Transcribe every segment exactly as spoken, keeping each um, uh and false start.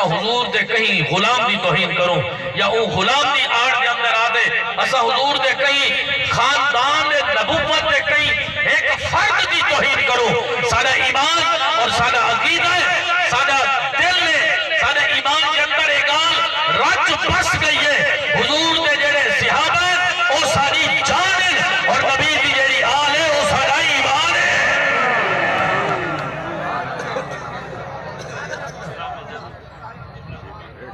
حضور دے کہیں غلام دی توہین کروں، یا اوں غلام دی آڑ دے اندر آ دے اساں حضور دے کہیں خاندان نبوت دے کہیں ہک فرد دی توہین کروں، ساݙا ایمان اور ساݙا عقیدہ ہے، ساݙا دل ہے، ساݙے ایمان دے اندر اے ڳالھ رچ بس ڳئی ہے۔ حضور دے جیڑھے صحابہ ہیں، او ساݙی جان ہے، اور نبی دی جیڑھی آل ہے، او ساݙا ایمان ہے۔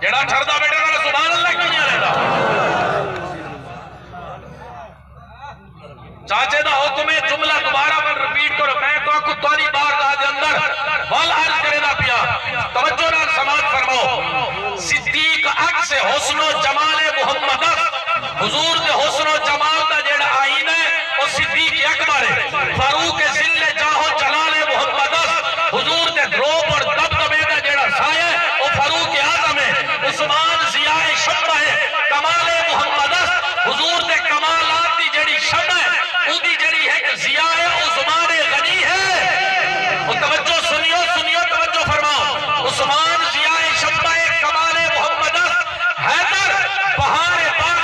جیڑھا ٹھردا ٻیٹھے، ذرا سبحان اللہ کیوں نہیں آلیندا؟ چاچے دا حکم ہے، جملہ دوبارہ ول ریپیٹ کرو۔ میں تہاکوں تہاݙی بارگاہ دے اندر ول عرض کریندا پیاں، توجہ نال سماعت فرماؤ۔ صدیق عکس حسن و جمال محمد است، حضور دے حسن و جمال دا جیڑھا آئینہ ہے، او صدیق اکبر ہے۔ فاروق ظل جاہ و جلال محمد است، حضور دے رعب اور دبدبے دا جیڑھا سایہ ہے، او فاروق اعظم ہے۔ عثمان ضیاء شمع ہے، کمال محمد است، حضور دے کمالات دی جیڑھی شمع ہے، اوندی جیڑھی ہک ضیاء عثمان غنی ہے۔ او توجہ سنیو، سنیو، توجہ فرماؤ۔ عثمان ضیاء شمع کمال محمد است، حیدر بہار باغ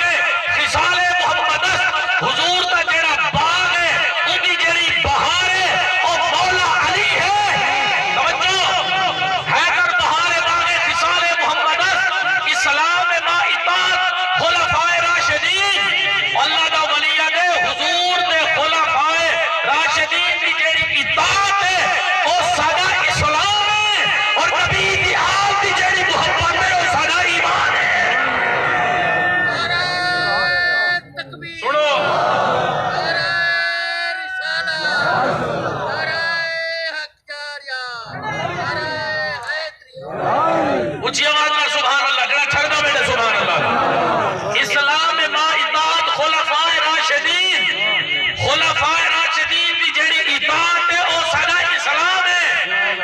خصال محمد است، حضور دا جیڑھا باغ ہے، اوندی جیڑھی بہار ہے، او مولا علی ہے۔ توجہ، حیدر بہار باغ خصال محمد است، اسلام ما اطاعت خلفائے راشدین، اللہ دا ولی آہدے حضور دے خلفائے راشدین دی جیڑھی اطاعت ہے، او ساݙا اسلام ہے، اور نبی دی آل دی جیڑھی محبت ہے، او ساݙا ایمان ہے۔ نعرہ تکبیر، سنو۔ نعرہ رسالت، نعرہ حق جاریہ، نعرہ حیدری۔ اچھی آواز نال سبحان اللہ، جیڑھا ٹھردا ٻیٹھے سبحان اللہ۔ اسلام ما اطاعت خلفائے راشدین، خلفائے راشدین دی جیڑھی اطاعت ہے، او ساݙا اسلام ہے۔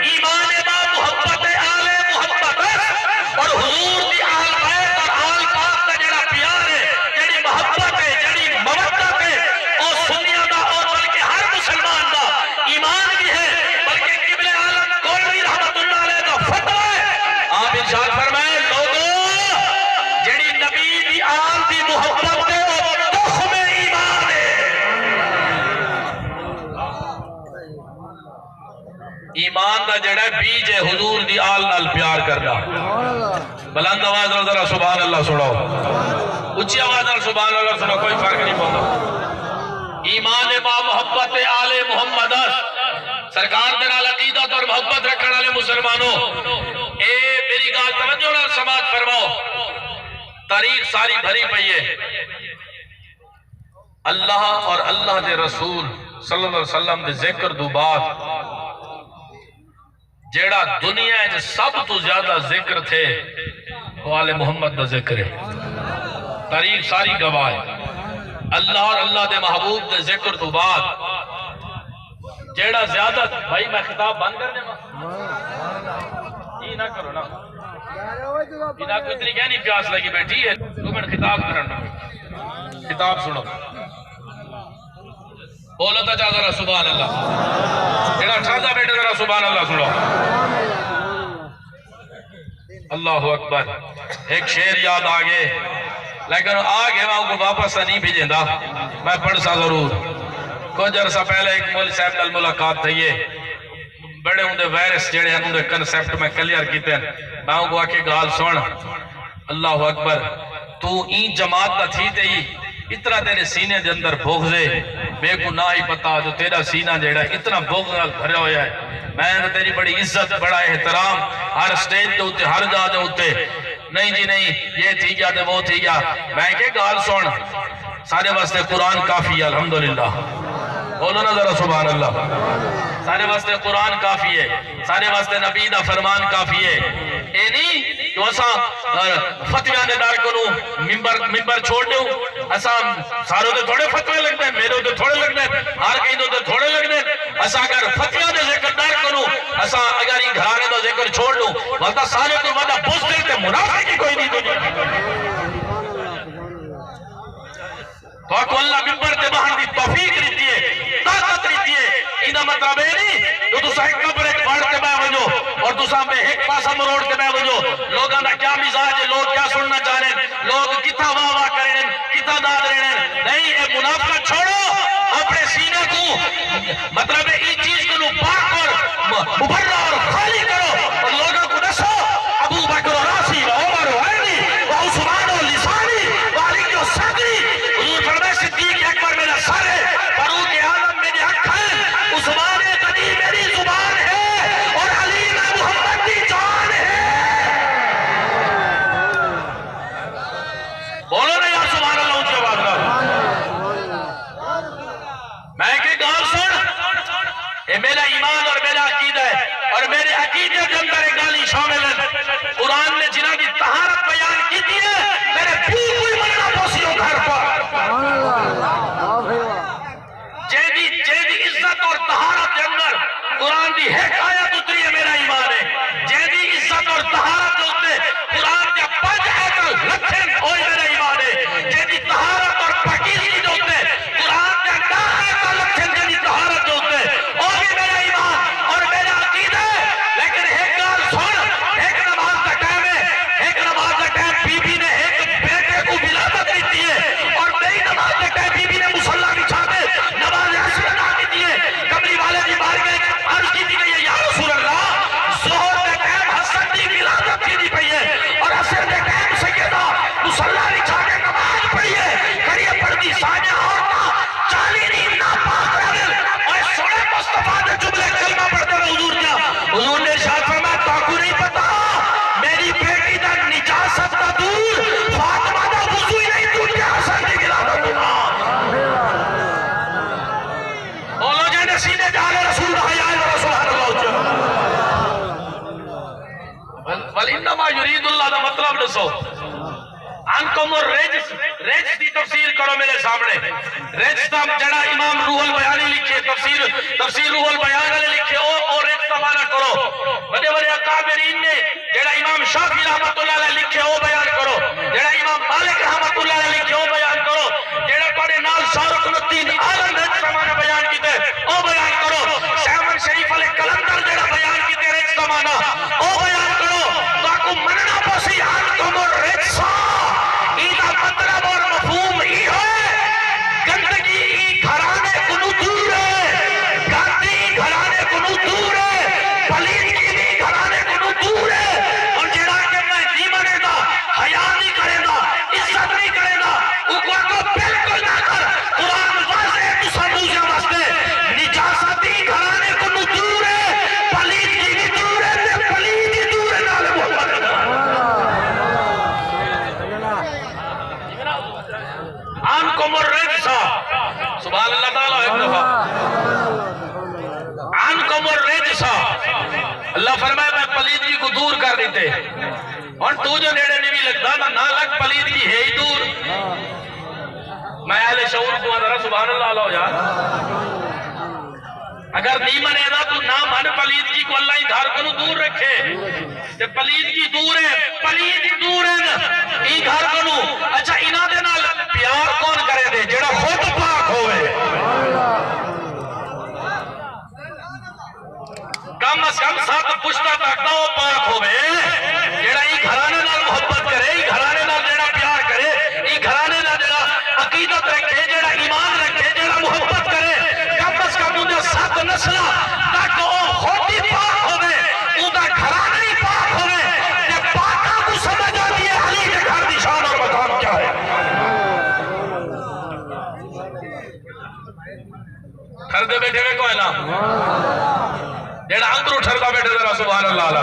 ایمان ما محبت آل محمد است، اور حضور دی آل بیت اور آل پاک دا جیڑھا پیار ہے، جیڑھی محبت ہے، جیڑھی مودت ہے، او سنیاں دا اور بلکہ ہر مسلمان دا ایمان وی ہے، بلکہ قبلہ عالم کولوی رحمت اللہ علیہ دا فتویٰ ہے۔ آپ ارشاد فرمائے، لوگو، جیڑھی نبی دی آل دی محبت ہے، او تخم ایمان ہے۔ ایمان دا جیڑھا بیج ہے، حضور دی آل نال پیار کرݨا۔ بلند آواز نال ذرا سبحان اللہ سݨاؤ۔ اچھی آواز نال سبحان اللہ سݨاؤ، کوئی فرق نہیں پوندا۔ ایمان ما محبت آل محمد است۔ سرکار دے نال عقیدت اور محبت رکھݨ والے مسلمانوں، اے میری ڳالھ توجہ نال سماعت فرماؤ۔ تاریخ ساری بھری پئی ہے۔ اللہ اور اللہ دے رسول صلی اللہ علیہ وسلم دے ذکر دو بعد جیڑھا دنیا وچ سب توں زیادہ ذکر تھئے، او آل محمد دا ذکر ہے۔ تاریخ ساری گواہ ہے۔ اللہ اور اللہ دے محبوب دے ذکر توں بعد جیڑھا زیادہ، بھائی، میں خطاب بند کر ݙیواں؟ جی نہ کرو نا۔ انہاں کوں اتنی کہنی پیاس لڳی ٻیٹھی ہے، ݙو منٹ خطاب کرݨ ݙیو۔ خطاب سݨو۔ بولو تاں چا ذرا سبحان اللہ۔ جیڑھا ٹھردا ٻیٹھے ذرا سبحان اللہ سݨو۔ اللہ اکبر۔ ہک شعر یاد آ ڳئے، لیکن آ ڳئے، میں اونکوں واپس تاں نہیں بھیجیندا، میں پڑھساں ضرور۔ کجھ عرصہ پہلے ہک مولوی صاحب نال ملاقات تھئی ہے، بڑے اوندے وائرس جیڑھے ہن، اوندے کنسیپٹ میں کلیئر کیتے ہن۔ میں اونکوں آکھے، ڳالھ سݨ، اللہ اکبر، توں ایں جماعت دا تھی تے ای اتنا تیݙے سینے دے اندر بغض ہے، میکوں نہ ہی پتہ جو تیݙا سینہ جیڑھا اتنا بغض نال بھریا ہویا ہے۔ میں تاں تیݙی بڑی عزت، بڑا احترام، ہر سٹیج دے اتے، ہر جا دے اتے، نہیں جی نہیں، یہ تھی ڳیا تے وہ تھی ڳیا۔ میں کہے، ڳالھ سݨ، ساݙے واسطے قرآن کافی ہے، الحمدللہ۔ بولو نا ذرا سبحان اللہ۔ ساݙے واسطے قرآن کافی ہے، ساݙے واسطے نبی دا فرمان کافی ہے۔ اے نہیں جو اساں، آ، فتویاں دے ݙر کنوں ممبر، ممبر چھوڑ ݙیوں۔ اساں سارے دے تھوڑے فتوے لڳدے، میݙے اتے تھوڑے لڳدے، ہر کہیں دے اتے تھوڑے لڳدے۔ اساں اگر فتویاں دے ذکر ݙر کنوں، اساں اگر ایں گھرانے دا ذکر چھوڑ ݙیوں، ول تاں سارے توں وݙا بزدل تے منافق ہی کوئی نہیں دنیا۔ تہاکوں اللہ ممبر تے ٻہݨ دی توفیق ݙتی ہے، طاقت ݙتی ہے۔ ایندا مطلب اے نہیں جو تساں ہک قبر اچ وڑ تے ٻہہ ونڄو اور تساں بے ہک پاسا مروڑ کے بہ ونجو۔ لوگاں دا کیا مزاج ہے، لوگ کیا سننا چاہ رہے ہیں، لوگ کتھاں واہ واہ کرن، کتھاں داد رہن۔ نہیں، اے منافقت چھوڑو، اپنے سینے کو، مطلب ہے، ایں چیز کو نو پاک اور مبرا اور خالی کرو اور لوگوں کو دسو، ابو بکر و راسی و عمر و عینی و عثمان و لسانی و علی و صدری۔ حضور فرمائے، صدیق اکبر میرا سر ہے، فاروق اعظم میری اکھ ہے، عثمان غنی میری زبان ہے اور علی میں محمد دی جان ہے۔ بولو نا یار، سبحان اللہ، اونچی آواز نال۔ میں کہ ڳالھ سُݨ، اے میرا ایمان اور میرا عقیدہ ہے، اور میرے عقیدے دے اندر اے ڳالھیں شامل ہیں۔ قرآن نے جنہاں دی طہارت بیان کیتی ہے، میرے پیو کوں ہی مننا پوسی او گھر پر۔ جیندی، جیندی عزت اور طہارت دے اندر قرآن دی ہک آیت اتری ہے، میرا ایمان ہے۔ جیندی عزت اور طہارت دے اُتے قرآن دیاں پنج آیتاں لکھن، اوہی میرا ایمان ہے۔ جیندی طہارت اور پاکیزگی دے اُتے قرآن دیاں ݙاہ آیتاں لکھن، جیندی طہارت دے اُتے، او وی میرا ایمان اور میرا عقیدہ ہے۔ لیکن ہک ڳالھ سُݨ، ہک نماز دا ٹائم ہے، ہک نماز دا ٹائم بی بی نے ہک بیٹے کوں ولادت ݙتی ہے اور ٻئی نماز دے ٹائم بی بی نے مصلی وچھا کے نماز عصر ادا کیتی ہے۔ کملی والے دی بارگاہ وچ عرض کیتی گئی ہے، یا رسول اللہ، ظہر دے ٹائم حسن دی ولادت تھیندی پئی ہے اور عصر دے ٹائم سیدہ مصلی وچھا کے نماز پڑھی ہے، کریے پڑھدی ساݙیاں عورتاں چالی ݙینھ ناپاک رہندن۔ اوئے سوہݨے مصطفیٰ دے جملے کلمہ پڑھدے ہوئے حضور دیاں، حضور نے ارشاد فرمایا، تہاکوں نہیں پتہ، میری بیٹی دا نجاست دا دور، فاطمہ دا وضو ہی نہیں ٹوٹیا حسن دی ولادت دے نال۔ بولو جے نصیب جال رسول دا حیا ہے، ذرا سبحان اللہ اچا۔ ول، ول انما یرید اللہ دا مطلب ݙسو۔ عنکم الرجس، رجس دی تفسیر کرو میرے سامنے۔ رجس دا جڑا امام روح البیانی لکھے، تفسیر، تفسیر روح البیان والے لکھے، او، او رجس دا معنی کرو۔ وݙے وݙے اکابرین نے جڑا امام شافعی رحمۃ اللہ علیہ لکھے، او بیان کرو۔ جڑا امام مالک رحمۃ اللہ علیہ لکھے، او بیان کرو۔ جڑا تہاݙے نال شاہ رکن الدین عالم رجس دا معنی بیان کیتے، او بیان کرو۔ سیون شریف والے قلندر جڑا بیان کیتے رجس دا معنی، او بیان کرو۔ تہاکوں مننا پوسی عنکم الرجس۔ ایندا مطلب اور مفہوم ایہو ہے، گندگی ایں گھرانے کنوں دور ہے، گند ایں گھرانے کنوں دور ہے، پلیدگی ایں گھرانے کنوں دور ہے۔ اور جڑا کہ میں نہیں منیندا، حیا نہیں کریندا، عزت نہیں کریندا، اوکوں آکھو بالکل نہ کر۔ قرآن واضح ہے تساں موذیاں واسطے، نجاست ایں گھرانے کنوں دور ہے، پلیدگی وی دور ہے تے پلید ہی دور ہے، نال محبت۔ عنکم الرجس۔ سبحان اللہ تعالیٰ، ایک دفعہ۔ عنکم الرجس۔ اللہ فرمائے، میں پلیدگی کوں دور کر ݙتے۔ ہݨ توں جو نیڑے نہیں لڳدا، نہ، نہ لڳ، پلیدگی ہے ہی دور۔ میں اہل شعور کوں آہداں، سبحان اللہ آلا ہو یار۔ اگر نہیں منیندا توں نہ من، پلیدگی کوں اللہ ایں گھر کنوں دور رکھے۔ تے پلیدگی دور ہے، پلید دور ہے ایں گھر کنوں۔ اچھا، انہاں دے نال پیار کون کریندے؟ جڑا خود پاک ہووے۔ کم از کم ست پشتاں تک تاں او پاک ہووے، جیڑھا ایں گھرانے نال محبت کرے، ایں گھرانے نال جیڑھا پیار کرے، ایں گھرانے نال جیڑھا عقیدت رکھے، جیڑھا ایمان رکھے، جیڑھا محبت کرے، کم از کم اوندیاں ست نسلاں تک او خود ہی پاک ہووے، اوندا گھرانہ ہی پاک ہووے، تے پاکاں کوں سمجھ آندی ہے علی دے گھر دی شان اور مقام کیا ہے۔ ٹھردے ٻیٹھے وے کوئی نہ۔ جیڑھا اندروں ٹھردا ٻیٹھے ذرا سبحان اللہ آلا۔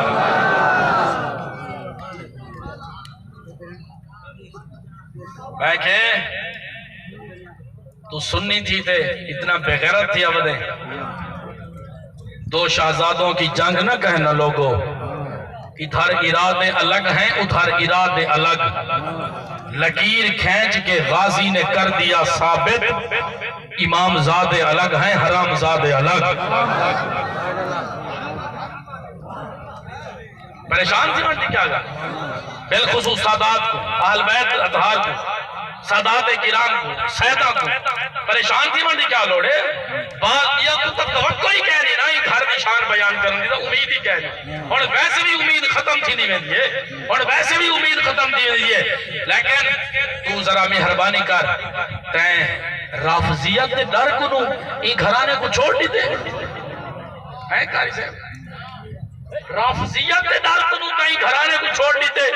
میں کہ تو سنی تھی تے اتنا بے غیرت تھی ودے۔ دو شہزادوں کی جنگ نہ کہنا لوگو، ادھر ارادے الگ ہیں، ادھر ارادے الگ۔ لکیر کھینچ کے غازی نے کر دیا ثابت، امام زادے الگ ہیں، حرام زادے الگ۔ پریشان تھی ونڄ کیا ڳا؟ بالخصوص سادات کوں، اہل بیت اطہار کوں۔ سادات کرام کوں، سیداں کوں پریشان تھیوݨ دی کیا لوڑ ہے؟ بعض دیاں کوں تاں توقع ہی کائنی نا، ایں گھر دی شان بیان کرݨ دی تاں امید ہی کائنی۔ ہݨ ویسے وی امید ختم تھیندی ویندی ہے، ہݨ ویسے وی امید ختم تھی ویندی ہے، لیکن توں ذرا مہربانی کر، تیں رافضیت دے ݙر کنوں ایں گھرانے کوں چھوڑ ݙتے۔ ہیں قاری صاحب؟ رافضیت دے ݙر کنوں تئیں گھرانے کوں چھوڑ ݙتے۔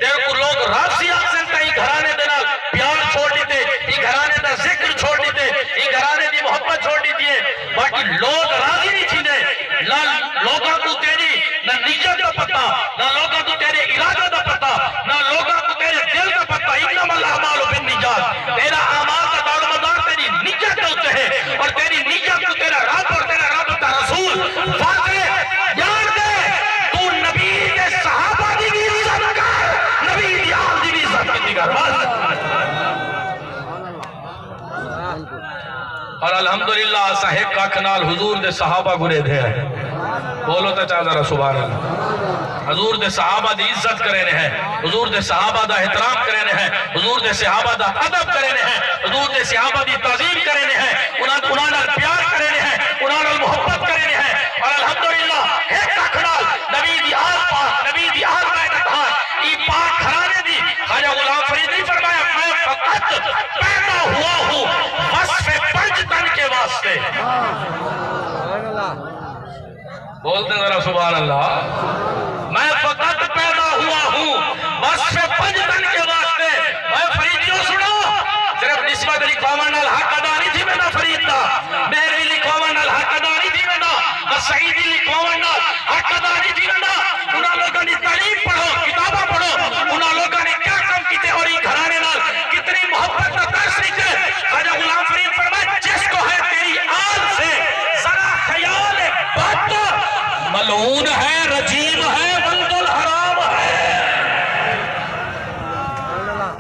تیرے کوں لوگ رافضی آکھسن، تئیں گھرانے دے نال پیار چھوڑ ݙتے، ایں گھرانے دا ذکر چھوڑ ݙتے، ایں گھرانے دی محبت چھوڑ ݙتی ہے۔ باقی لوگ راضی نہیں تھیندے۔ نہ لوگاں کوں تیری نہ نیت دا پتہ، نہ لوگاں کوں تیرے ارادے دا پتہ، نہ لوگاں کوں تیرے دل دا پتہ۔ انما الاعمال بالنیات۔ تیرا اعمال دا دارومدار تیری نیت دے اُتے ہے، اور تیری نیت کوں تیرا رب اور تیرا رب دا رسول واضح ڄاݨدے۔ توں نبی دے صحابہ دی وی عزت کر، نبی دی آل دی وی عزت کیتی کر۔ بس۔ اور الحمدللہ اساں ہک اکھ نال حضور دے صحابہ کوں ݙیہدے ہیں۔ بولو تے چا ذرا سبحان اللہ۔ حضور دے صحابہ دی عزت کریندے ہیں، حضور دے صحابہ دا احترام کریندے ہیں، حضور دے صحابہ دا ادب کریندے ہیں، حضور دے صحابہ دی تعظیم کریندے ہیں، انہاں، انہاں نال پیار کریندے ہیں، انہاں نال محبت کریندے ہیں۔ اور الحمدللہ ہک اکھ نال نبی دی آل پاک، نبی دی آل بیت اطہار، ایں پاک گھرانے دی، خواجہ غلام فرید نہیں فرمایا، میں فقط پیدا ہوا ہوں وصف پنج تن کے واسطے۔ بولتے ذرا سبحان اللہ۔ میں فقط پیدا ہوا ہوں وصف پنج تن کے واسطے۔ اے فریدیو سنو، صرف نسبت لکھواوݨ نال حق ادا نہیں تھی ویندا فرید دا، میروی لکھواوݨ نال حق ادا نہیں تھی ویندا، بس سعیدی لکھواوݨ نال حق ادا نہیں تھی ویندا۔ انہاں لوکاں دی تعلیم پڑھو، کتاباں پڑھو، انہاں لوکاں نے کیا کم کیتے اور ایں گھرانے نال کتنی محبت دا درس ݙتے۔ خواجہ غلام فرید فرمائے، جس کو ہے تیری آل سے ذرا خیال بد، ملعون ہے، رجیم ہے، ولد الحرام ہے۔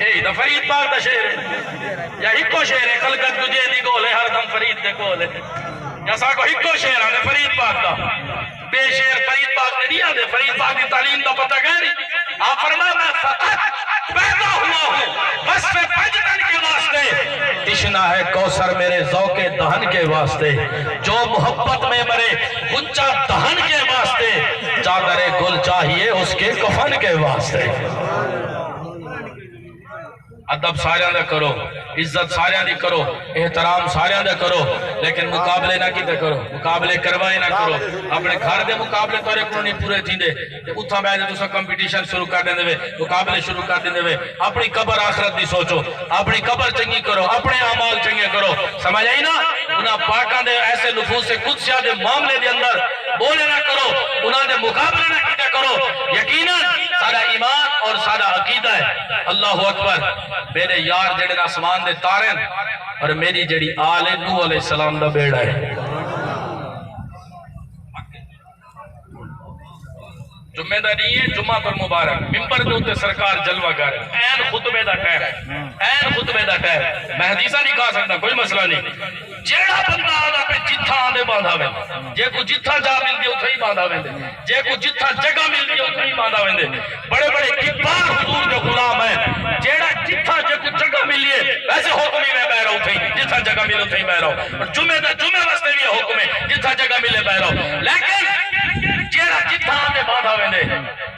اے دا فرید پاک دا شعر ہے یا ہکو شعر ہے؟ خلقت کوں جیندی ڳول ہے، ہر دم فرید دے کول ہے۔ یا ساکوں ہکو شعر آندے فرید پاک دا۔ ٻئے شعر فرید پاک دے نہیں آندے، فرید پاک دی تعلیم دا پتہ کائنی۔ آپ فرمایا، میں فقط پیدا ہوا ہوں وصف پنج تن کے واسطے۔ تشنہ ہے کوثر میرے ذوق دہن کے واسطے۔ جو محبت میں مرے غنچہ دہن کے واسطے۔ چادر گل چاہیے اس کے کفن کے واسطے۔ ادب ساریاں دا کرو، عزت ساریاں دی کرو، احترام ساریاں دا کرو، لیکن مقابلے نہ کیتے کرو، مقابلے کروائے نہ کرو۔ اپݨے گھر دے مقابلے تہاݙے کولوں نہیں پورے تھیندے تے اتھاں ٻہہ تے تساں کمپٹیشن شروع کر ݙیندے وے، مقابلے شروع کر ݙیندے وے۔ اپݨی قبر آخرت دی سوچو، اپݨی قبر چنڳی کرو، اپݨے اعمال چنڳے کرو۔ سمجھ آئی نا؟ انہاں پاکاں دے ایسے نفوس قدسیہ دے معاملے دے اندر ٻولے نہ کرو، انہاں دے مقابلے نہ کیتے کرو۔ یقیناً ساݙا ایمان اور ساݙا عقیدہ ہے۔ اللہ اکبر۔ میݙے یار جیڑھے آسمان دے تارے ہن اور میݙی جیڑھی آل ہے، نوح علیہ السلام دا ٻیڑا ہے۔ جمعے دا ݙینہہ ہے، جمعہ پر مبارک، ممبر دے اُتے سرکار جلوہ گر، عین خطبے دا ٹائم، عین خطبے دا ٹائم۔ میں حدیثاں نہیں کھا سڳدا، کوئی مسئلہ نہیں۔ جیڑھا بندہ آندا پئے، جتھاں آندے ٻاندھا ویندے، جیکوں جتھاں جا ملدی اتھاں ہی ٻاندھا ویندے، جیکوں جتھاں جگہ ملدی اتھاں ہی ٻاندھا ویندے۔ بڑے بڑے کبار حضور دے غلام ہیں، جیڑھا جتھاں جیکوں جگہ ملی ہے، ویسے حکم ہی میں ٻہہ رہا اتھاں ہی، جتھاں جگہ ملی اتھاں ہی ٻہہ رہا۔ اور جمعے دا، جمعے واسطے بھی حکم ہے، جتھاں جگہ ملے ٻہہ رہا۔ لیکن جیڑھا جتھاں آندے ٻاندھا ویندے،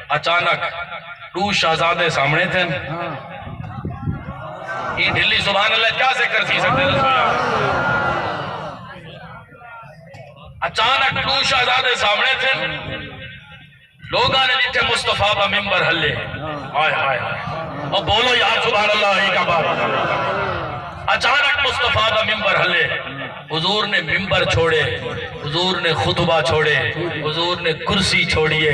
اچانک ݙو شہزادے سامݨے تھن۔ ایں ڈھلی سبحان اللہ کیا ذکر تھی سڳدے، ݙسو یار۔ اچانک ݙو شہزادے سامݨے تھن۔ لوگاں نے ݙٹھے مصطفیٰ دا ممبر ہلے۔ ہائے، ہائے، ہائے۔ او بولو یار سبحان اللہ، اے کیا بات ہے؟ اچانک مصطفیٰ دا ممبر ہلے۔ حضور نے ممبر چھوڑے، حضور نے خطبہ چھوڑے، حضور نے کرسی چھوڑیے،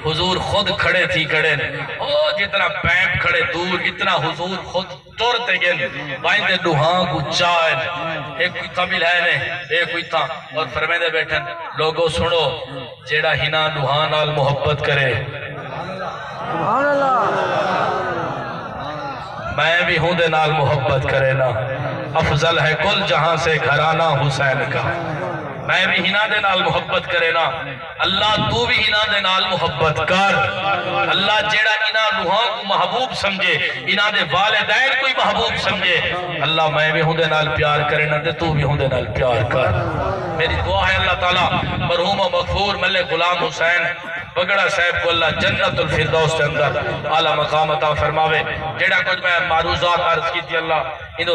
حضور خود کھڑے تھی کھڑے۔ او جتنا پیمپ کھڑے دور، اتنا حضور خود ٹر تے ڳن۔ وائیں دے ݙوہاں کوں چائن، ہک اتھاں ملائے نے، ہک اتھاں، اور فرمیندے ٻیٹھن، لوگو سݨو، جیڑھا ہناں ݙوہاں نال محبت کرے، سبحان اللہ۔ میں وی ہوندے نال محبت کرے نا۔ افضل ہے کل جہاں سے گھرانہ حسین کا۔ میں وی انہاں دے نال محبت کرینا۔ اللہ توں وی انہاں دے نال محبت کر۔ اللہ جیڑھا انہاں روحاں کوں محبوب سمجھے، انہاں دے والدین کوں وی محبوب سمجھے، اللہ میں وی اوندے نال پیار کرینا تے توں وی اوندے نال پیار کر۔ میری دعا ہے اللہ تعالیٰ مرحوم و مغفور ملک غلام حسین بگڑا صاحب کوں اللہ جنت الفردوس دے اندر اعلیٰ مقام عطا فرماوے۔ جیڑھا کجھ میں معروضات عرض کیتی اللہ ایندے